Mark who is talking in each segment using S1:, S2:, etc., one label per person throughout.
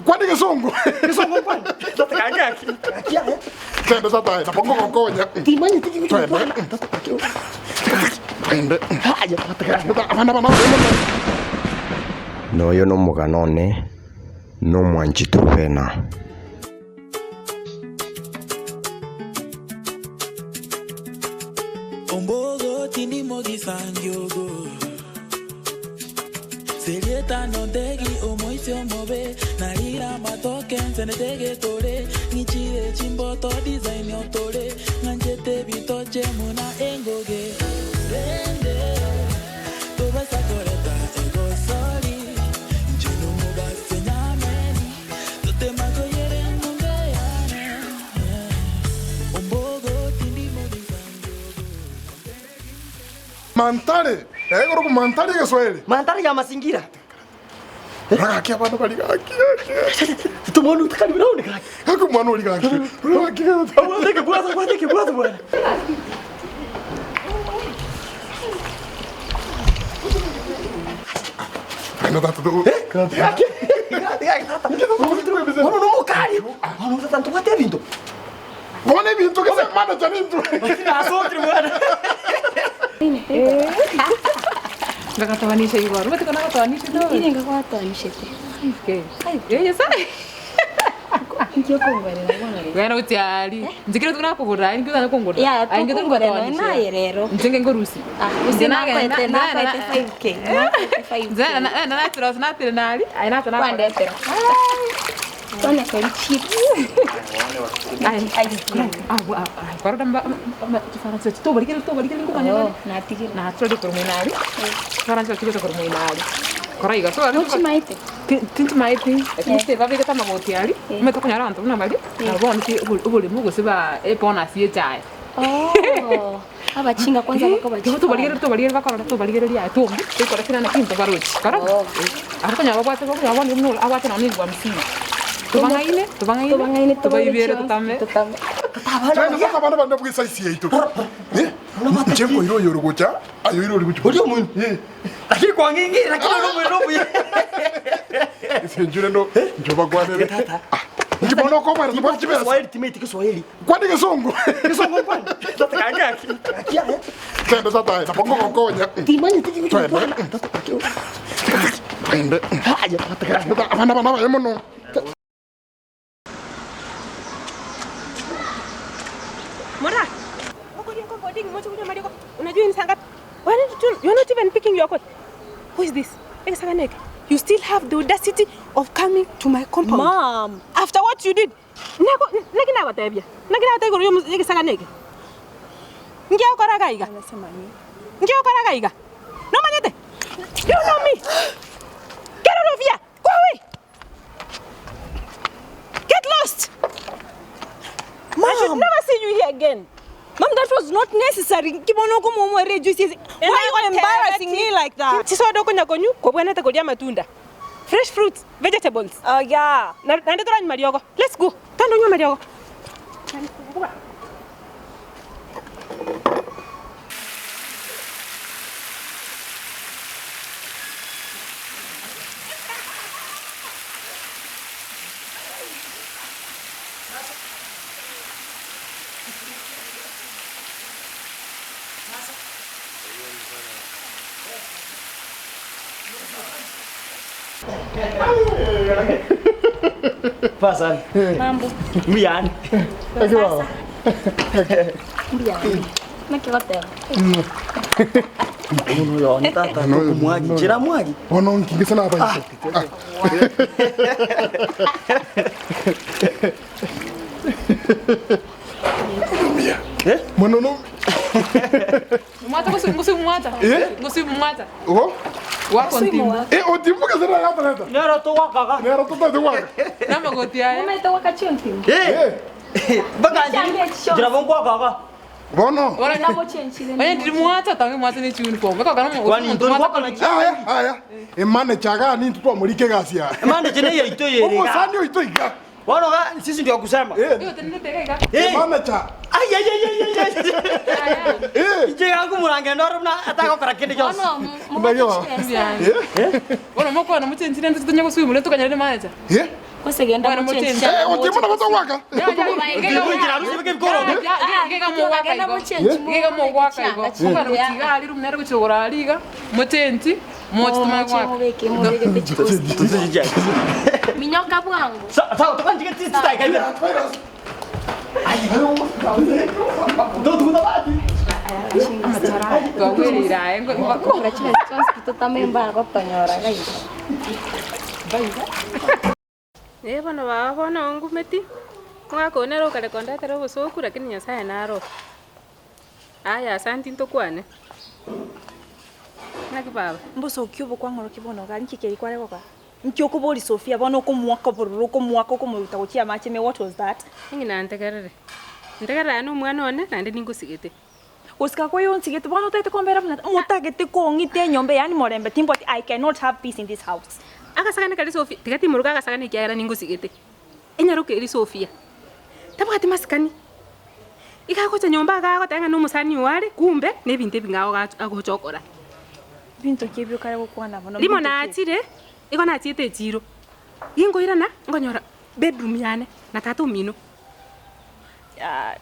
S1: Kwani gesongo.
S2: Gesongo nkwani? Tata gaki gaki. Gaki aye.
S1: Twende tata aye, nabo ngogokonya.
S2: Timanyeti ki
S1: Twende.
S2: gokwana. Tata gaki.
S1: Twende.
S2: Aye tata gaki.
S1: Abana bana abana.
S3: Noyo nomogano one, nomwanchi Turubena.
S4: Ombogo tindi mogisangiogo Serieta nontegi omoisi omobe Narira amatoke nsenete getore Ng'ichire chimboto design otore Ng'anchete bitoche muna engoge Rende tobasa koreta egosori Inche nomogase nyameni Totema koyere eng'ombe yane Ombogo tindi mogisangiogo
S1: Mantare, eh, korokwa mantare egeswahili.
S2: Mantare ya mazingira.
S1: Gaki abana bari gaki gaki.
S2: Tomonu karibu round gaki.
S1: Gaki omwana ori gaki. Gaki gaki.
S2: Abwate ekebwato, abwate ekebwato bwana.
S1: Gaki tata to.
S2: Gaki. Gaki gaki tata. Bono nomokari. Bono tata ntobwate ebinto.
S1: Bono ebinto gese manager nintwe.
S2: Lakini nasokire bwana.
S5: Ngagatoanisha igoro, omanyete ko nagatoanishete ore?
S6: Inche ngagwatoanishete.
S5: 5K. Eh, Nyasaye.
S6: Inki okongorera bono rero?
S5: Genda gochia aria. Inche kera rituko nakogorera aye ninki otanye kongorera?
S6: Yaya
S5: Aye inche
S6: tokongorera
S5: tori
S6: nonya
S5: gotoanishera.
S6: naye rero.
S5: Inche nge nkorusia.
S6: Ah,
S5: Inche
S6: gose
S5: nagenda
S6: nakoete
S5: nagenda
S6: nakoete 5K. Nakoete 5K.
S5: Inche nagenda nachira ase natenena aria, aye nacha nakora.
S6: Kwandetera. Twana kori chips.
S5: Aye.
S6: Ice cream.
S5: Kwarora chifaransa tobarikeri tobarikeri nkomanya
S6: Oh,
S5: bare.
S6: natigire.
S5: Nachorire korwa moino aria, chifaransa chigocha korwa moino aria. Kora iga so
S6: Nochimaete?
S5: Tinchimaeti, lakini still babegete amagoti aria, omanyete okonyora abanto buna baria, nabo bono ki oboremo gose ba ebonus ya echae.
S6: Oh, abachinga kwanza bakoba
S5: Igo tobarigereria tobarigereria bakorora tobarigereria aye tombi, toikora kera naki into barochi. Korora,
S6: Oh.
S5: abwo okonyora babwate okonyora bono buna abwate nonye na elfu hamsini. Tobang'aine,
S6: Tobang'aine
S5: tobang'aine,
S6: tobaire
S5: tobaibere
S6: chionsi,
S5: totame.
S6: totame.
S1: China sasa abana bande bwe size yaito. Eh? Inche nkoira oyo ore gocha, aye oire ore gochia.
S2: Oria omoino.
S1: Eh.
S2: Lakini kwang'ing'ire lakini ore omoino omuya.
S1: Ase inche rende inche obakwanere.
S2: Tata.
S1: Ah, inche bono okobera tobwati chibesa.
S2: Kiswahili timaeti Kiswahili.
S1: Kwani gesongo.
S2: Gesongo nkwani? Tata gaki gaki. Gaki aye.
S1: Twende tata aye, nabo ngogokonya.
S2: Timanyeti ki
S1: Twende.
S2: gokwana. Tata gaki.
S1: Twende.
S2: Aye tata gaki.
S1: Abana bana abaye mono.
S7: Mora. Unajua ni saa ngapi? Why not you, you're not even picking your coat. Who is this? Egesaganeke. You still have the audacity of coming to my compound.
S8: Mom.
S7: After what you did. Nako naki nabatebia. Naki nabatebia igoro yomo egesagane eke. Nki ogokora iga iga? Nki ogokora iga iga? Nomanyete? You know me. Get out of here. Go away. Get lost.
S8: Mom.
S7: I should never see you here again.
S8: Mom, that was not necessary. Kibono komomo reduces. Why are you embarrassing me like that?
S7: Chisoda okonya konyu kobwenerete koria amatunda. Fresh fruits, vegetables.
S8: Oh yeah.
S7: Na- Naende toranywe mariogo. Let's go. Twende onywe mariogo.
S2: Pasani.
S6: Mambo.
S2: Mbuyane.
S1: Eki baba.
S6: Mbuya. Naki goteba.
S2: Omono oyo one tata tokomwagi. Nchera mwagi.
S1: Bono nki gese nabaise. Ah.
S2: Eh?
S1: Mono no.
S5: Mwata gose gose mwata.
S1: Eh?
S5: Gose mwata.
S1: Ogo?
S5: Wako ntimbu.
S1: Eh, otimbuka sera yata leta.
S2: Nero togwakaga.
S1: Nero totate gwaka.
S5: Namagoti aya.
S6: Omanyete gwakachiontimu.
S2: Eh.
S1: Eh,
S2: Baka
S6: Change chionsi.
S2: njira bonkwakaga.
S1: bono.
S5: Ora
S6: Nabo chenchire.
S5: Onye ndiri mwata tange mwata ne uniform. Baka kana mo
S2: Kwani
S5: omuntu
S2: ntori
S5: mwata
S2: gwakana chi.
S1: Aya, aya. Emanager iga ninto twamorike egasi yaye.
S2: Emanager neye yaito yere iga.
S1: Omosani oito iga.
S2: Bono iga sisi ndio kusema.
S1: Eh,
S5: Igo tenenete iga iga.
S2: Eh.
S1: emanager.
S2: Ai ai ai ai ai.
S1: Eh,
S2: Inche iga nkomorangera ndore buna atagokora kende gionsi.
S6: Bono
S1: Ndagio.
S6: mobwate chibesa.
S1: Eh,
S5: Bono mokwana mochenchire ntoche tonya goswimura tokanyarire manager.
S1: eh.
S6: Gose genda
S5: Bwana
S6: mochenji
S5: mochenji.
S6: changa
S1: Eh, otimu nabo togwaka.
S6: Genda mochenji
S5: Giga mogwaka igo. Mugana gochiga ari rumu nere gochigora ari iga. Mochenji, mochi tumanye gwaka.
S6: Mubeke mubeke chikosi. Minyoka bwangu.
S2: Sawa, tukanjike titaika ibe. Ndo tukuna bati.
S5: Twagwirire aye ngo
S6: Kura chile chonsi tutamemba gotonyora gaita.
S7: Ee bono baba bono ongumeti, omwaka oyo nere okare kondetera obosoku lakini Nyasaye naro. Aya asanti ntokwane. Naki baba?
S8: Mbosoki obo kwang'orokia bono iga nki keri kware gokora? Nki okoboria Sophia bono okomoaka obororo okomoaka okomoruta gochia amache ime what was that?
S7: Eng'ina ntegerere, ntegerere aye na omwana one naende ningosigete.
S8: Gosika kwaye onsigete bono otagete kombera buna motagete kong'ita enyomba yaani morembe timbwati I cannot have peace in this house.
S7: Agasagane kare Sophia, tiga timoroka agasagane ekiagera ningosigete. Enyaroka eria Sophia, tabwati masikani. Iga agocha nyomba iga agoteba ng'a na omosani oo are, kumbe na ebinto ebing'ao agocha okora.
S8: Binto ki ebio okare gokwana bono?
S7: Rimo
S8: Mbinto ki?
S7: nachire, igo nachiete echiro, ginkoirana, nkonyora bedroom yane na tata omino.
S8: Ah,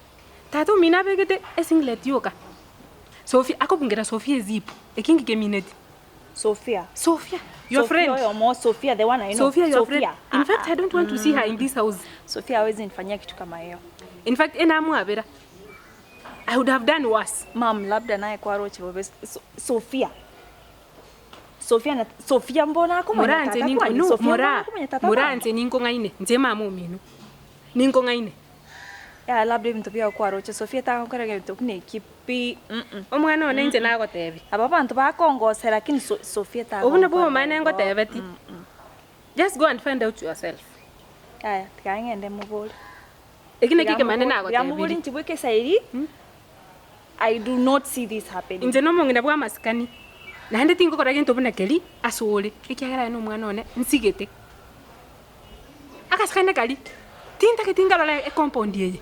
S7: Tata omino abegete esinglet yoka, Sophia akobungera Sophia ezip, eki ngekemineti.
S8: Sophia.
S7: Sophia, your
S8: Sophia
S7: friend.
S8: oyomo, Sophia the one I know.
S7: Sophia, your friend.
S8: Sophia.
S7: In fact, I don't want to see her in this house.
S8: Sophia hawezi nifanyia kitu kama hiyo.
S7: In fact, enamwabera. I would have done worse.
S8: Mam, labda naye kwaroche bobe. So, Sophia. Sophia na Sophia mbona akomanya
S7: Mora nche
S8: tata
S7: ninko
S8: kwani?
S7: no
S8: Sophia mbona
S7: mora.
S8: akomanya tata
S7: Mora
S8: kwani?
S7: nche ninko ng'aine. Nche mama omino. Ninko ng'aine.
S8: Ya labda ebinto bia kwaroche Sophia takakora ebinto buna ekipi. Mm.
S7: Omwana one nche nagotebi.
S8: Aba bantu bakongosera lakini so, Sophia takongosera.
S7: Obu nabwo omane ngotebeti. Just go and find out yourself.
S8: Aya, tikang'ende mubori.
S7: Eki naki ekemane
S8: Yamubori
S7: nagotebiri.
S8: nchibweke sairi. I do not see this happening.
S7: Inche nomong'ina bwa amasikani. Naende tingokora gento buna keri ase ore. Ekiagera aye na omwana one nsigete. Agasikane kari, tintageti nkarora ecompound eye.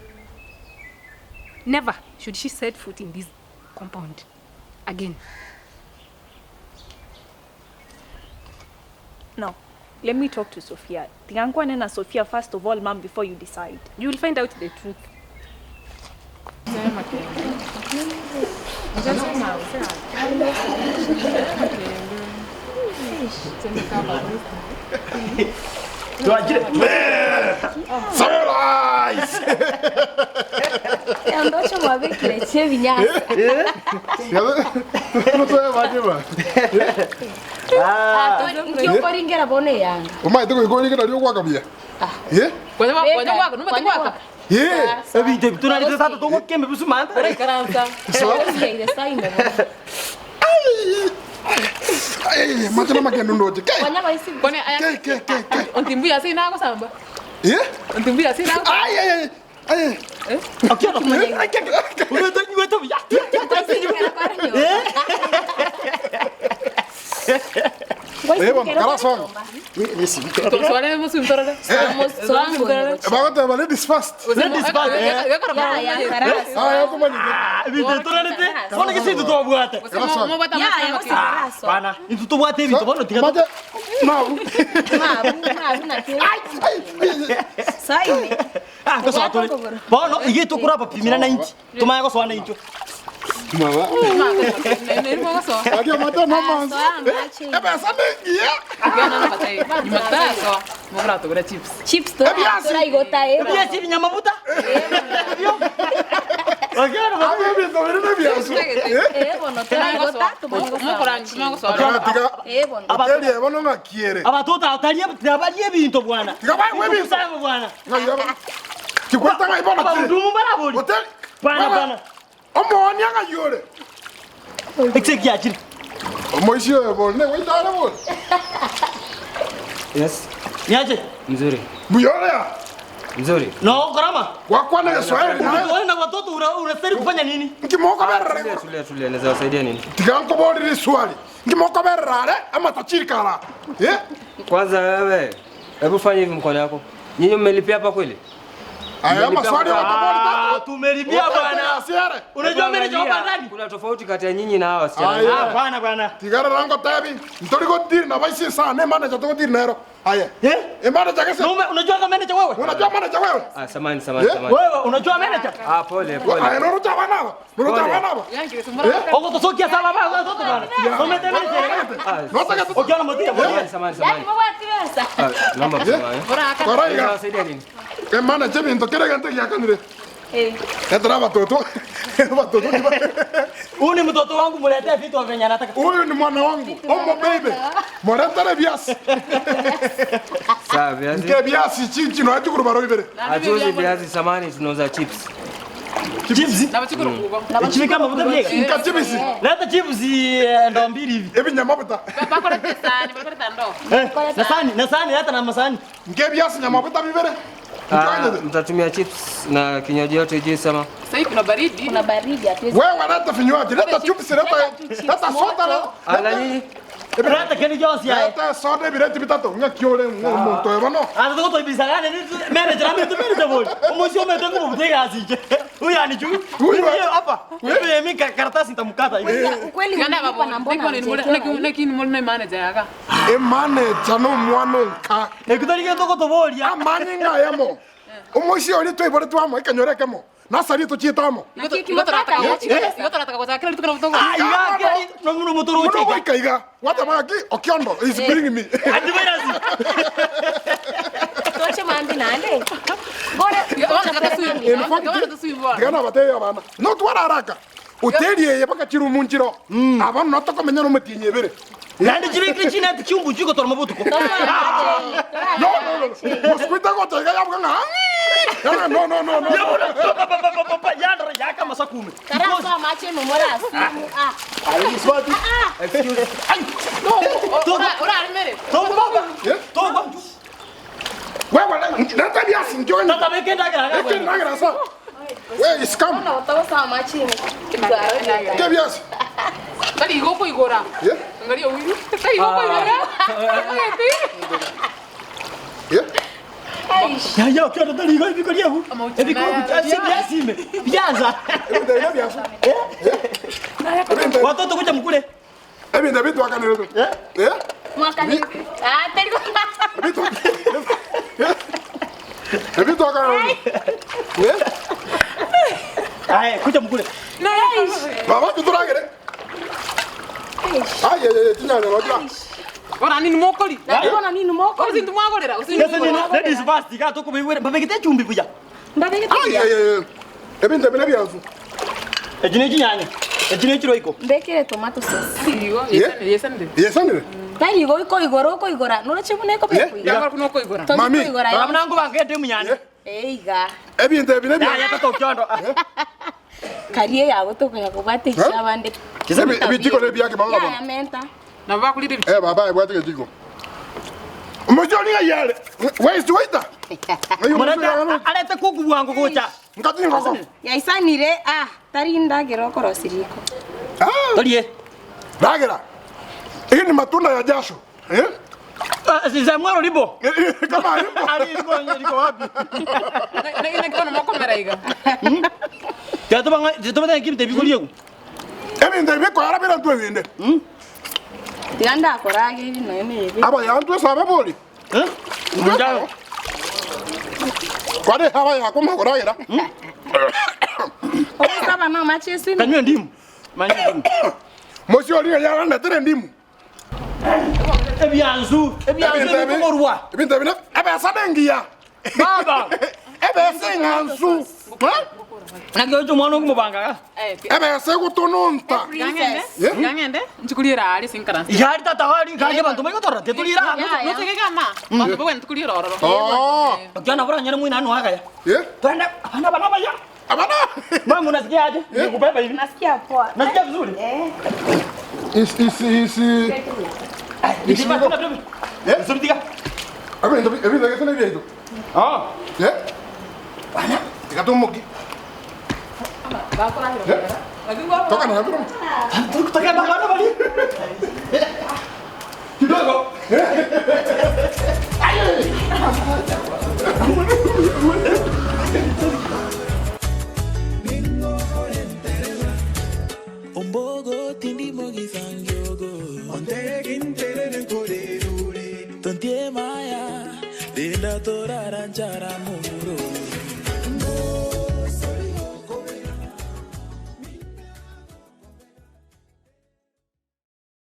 S7: Never should she set foot in this compound again.
S8: No. Let me talk to Sophia. Tingankwane na Sophia first of all, ma'am, before you decide.
S7: You will find out the truth.
S2: Twajire.
S1: Surprise!
S6: Ndocho mwabekire chebinyasa.
S1: Tutoe baje ba.
S2: Ah.
S6: Nkiokoringera bono eyanga.
S1: Umaite goikori kera rio gwaka buya. Eh?
S5: Kwanya kwanya gwaka, numate gwaka.
S1: Eh.
S2: Ebinto ebi tunarete tata togokembe busumanta.
S5: Ikaransa.
S6: Osikeire saime bono.
S1: Ai, machana makendo ndoche. Ke.
S6: Kwanya baisi.
S5: Kwani aya
S1: Ke ke ke ke.
S5: ontimbuya sina gosamba.
S1: Eh?
S5: Ontimbuya sina.
S1: Ai ai ai. Ai.
S2: Akiona. Umeto nyweto ya.
S1: Eh, bon, karason.
S5: Swale musimtorere.
S1: Bagoteba ladies first.
S2: Ladies first, eh.
S6: Ya ya karasa.
S1: Ah, yakumanyite.
S2: Ebinto tunarete. Bono gese tobwate.
S6: Ya ya karasa.
S2: Bana, intu tobwate ebinto bono tiga.
S1: Maje. Mau.
S6: Mabu mabu na ke. Saime.
S2: Ah, gosoa tore. Bono ige tukura bapimira 90. Tumaya gosoa 90.
S1: Mama. Adio mate no mans. Eh, besa nengi.
S5: Chips.
S6: Chips to. Tora igota e.
S2: Ebiasi binyamabuta. Okiona
S1: Abi ebinto biri nebiasu.
S6: Eh bono tora igota tumanye
S1: Tiga tiga.
S6: Eh bono.
S1: Hoteli ebono ng'akiere.
S2: Abatoto atarie tabarie ebinto bwana.
S1: Tiga baigwe ebinto.
S2: Kusanga bwana.
S1: Ng'ai Kikweta ng'ai bono ki.
S2: Abahudumu barabori.
S1: Hoteli.
S2: Bwana bwana.
S1: Omooni ang'ayore.
S2: Ekise kiachire.
S1: Omoishi oyo bori ne goitare bori.
S9: Yes,
S2: Niaje?
S9: mzuri.
S1: Buyorea.
S9: Mzuri.
S2: No, gharama.
S1: Wakwana Kiswahili nawe.
S2: Wewe na watoto unastahili kufanya nini?
S1: Nkimokoberera
S9: Tulia, tulia, tulia. Naweza wasaidia nini?
S1: tiga nkoborire swali. Nkimokoberera are amatachirikara. Eh?
S9: Kwanza wewe, hebu fanya hivi mkono yako. Nyinyi mmelipia hapa kweli?
S1: Aya maswali ogotoboria tata.
S2: Tumelibia bwana.
S1: Asiere.
S2: Unajua mimi ni ndani.
S9: Kuna tofauti kati ya nyinyi na hawa wasichana.
S1: Aya.
S2: Hapana bwana.
S1: Tigarera ngotebi. Ntori godiri na baisi sana manager togodiri nero. Aya.
S2: Eh?
S1: E manager gese.
S2: Na ume- unajua kama manager wewe?
S1: Unajua manager wewe?
S9: Ah, samani samani
S1: Eh?
S9: samani.
S2: Wewe unajua manager?
S9: Ah, pole pole.
S1: Aya noro chabana. Noro
S9: Pole.
S1: chabana.
S2: Ogo tosokia saba baba watoto bwana. Umete manager.
S1: Notaka tu.
S2: Ukiona motia motia.
S9: Samani samani samani.
S6: Yaani babwati besa.
S9: Ah, naomba msamaha. eh.
S1: Koraiga.
S9: Nawasaidia nini?
S1: E manager binto kere gente yakanire.
S6: Eh.
S1: Etera batoto. Batoto.
S2: Huyu ni mtoto wangu, mletee vitu venye anataka.
S1: Huyu ni mwana wangu. Omo baby. Moretare biasi.
S9: Sawa, viazi.
S1: Nke biasi chinchi no ajukuru baro ibere.
S9: Hatuuzi viazi samani, tunauza chips.
S2: Chips. Chini kama mafuta vile.
S1: Nka chibisi.
S2: Leta chips ndo mbili hivi.
S1: Ebinyama buta.
S2: Eh, na sahani, na sahani leta na masahani.
S1: Nke biasi nyama buta bibere.
S9: Ah, mtatumia chips na kinywaji yote juice ama?
S5: Kuna baridi.
S6: Kuna baridi hatuwezi.
S1: Wewe leta vinywaji, leta chips, leta leta soda, leta
S9: Ah, na nyinyi?
S2: Leta Kenny Jones ya.
S1: leta soda ibireti bitatu ng'akiore omonto oyo bono.
S2: Ata tuko toibisagane ni manager ame tu manager boy. Umusio mete nguvu mtega asije. Huyu anijui.
S1: Huyu
S2: Huyu hapa. Huyu mimi karatasi nitamkata hivi.
S6: Ukweli ulilipa na mbona mchekewa?
S1: Emanager no omwana onka
S2: Ekutarige toko toboria.
S1: amanye ng'ayemo omoisia oria twaibore twamo ekanyora ekemo nasari tochiete amo
S2: Ah, iga kiri no muno mutoro
S1: muno
S2: cheka.
S1: goika iga watamaki okiondo is bringing me
S2: Antivirus.
S6: Toche mambi nande. Bora
S1: In fact, tigana batebi abana notwara haraka oterie eye mpaka chirumu nchiro abana notokomenya nomotinyi ebere
S2: Nandi chibikire chine ati chumbu chiko toroma butuko.
S1: no no no mosquito gocha iga yabuga ng'a "Ah, no no no no
S2: Yabona pa pa pa pa pa yandra yaka masakume.
S6: Karasa mache mumora asimu. Ah.
S2: Togo baba.
S1: Eh?
S2: Togo.
S1: wewe leta biasi njoni
S2: Tata bekenda gara.
S1: ekendagira sa we is come
S6: Ona otosa mache.
S1: ke biasi yeah yeah
S2: Ya ya kyo ndo ligo ibiko lyehu. Ebiko kuchasi byasime. Byaza.
S1: ebintu ebina biasi ebintu
S2: Watoto kuja mkule.
S1: ebintu ebitwakanire tu eh
S6: Mwaka ni. Ah, teriko.
S1: ebitwa ebitwakanire eh
S2: Aya kuja mkule.
S1: baba tuturagire ay ay ay tinyanya nojira
S6: Bona nini moko?
S2: Sasa nini? Ladies first ga toko biwere babegete chumbi buya.
S6: Ndabegete.
S1: ay ay ay ebintu ebina biasi
S2: Ejine chinyanya. Ejine chiroiko.
S6: Mbekere tomato sauce.
S1: yesanire
S6: Tari go iko igoro ko igora. Noro chibune ko
S1: Yeah.
S6: pe.
S1: Mami.
S6: Igora.
S2: Baba nangu bangete munyanya.
S6: Eiga.
S1: ebintu ebina
S2: Ya
S1: biasi
S2: ya tata okyondo.
S6: Karie yago tokonya kubate chabande.
S1: Ebijiko nebyake baba
S6: Ya
S1: baba
S6: ya menta.
S1: eh baba ebwate kejiko Mojoni ya yale where is the waiter ayo
S2: Mwana alete kuku bwangu kucha.
S1: ngati ngoko
S6: Yaisanire ah tari ndagero korosiriko.
S1: ah
S2: Tolie.
S1: dagira hii ni matunda ya jasho eh
S2: Sasa mwaro libo.
S1: kama alipo
S2: Ali libo liko wapi? Tata banga tata banga kimte biko lyeku.
S1: ebintu ebikoyara birantu ebinde
S6: Tiganda korage bino eme.
S1: aba yantu saba boli
S2: Eh? Munjalo.
S1: kwani haba yakoma kuragira
S6: Okusaba na mache simi.
S2: Kanywe ndimu. Manya ndimu.
S1: mosi oli yara ndetere ndimu
S2: Ebyanzu, ebyanzu ebikomorwa.
S1: ebintu ebine ebesa nengiya
S2: Baba.
S1: ebesa eng'ansu Eh?
S2: Nakyo mwana okumubanga.
S1: ebesa egutununta
S6: Princess.
S5: Yangende nchukulira ali sinkaransi.
S2: Yari tata wali kaje bantu baikotora tetulira.
S6: Ya, ya.
S5: Notegekama. Bantu bwe ntukulira ororo.
S1: Oh,
S2: Okyona bora nyana mwina anu akaya.
S1: eh?
S2: Twende abana bana baya.
S1: Abana.
S2: Mama unasikia aje? Nikubeba hivi.
S8: Nasikia poa.
S2: Nasikia vizuri.
S8: Eh.
S1: Is is is.
S2: Nisipa tuna tuna.
S1: Eh?
S2: Vizuri tika.
S1: Ebintu ebintu ebintu ebintu.
S2: Ah.
S1: Eh? Bana, tikatomoki. Toka na nabiro.
S2: Tukutoka bana bali. Kidogo.
S4: enchara momura oyo.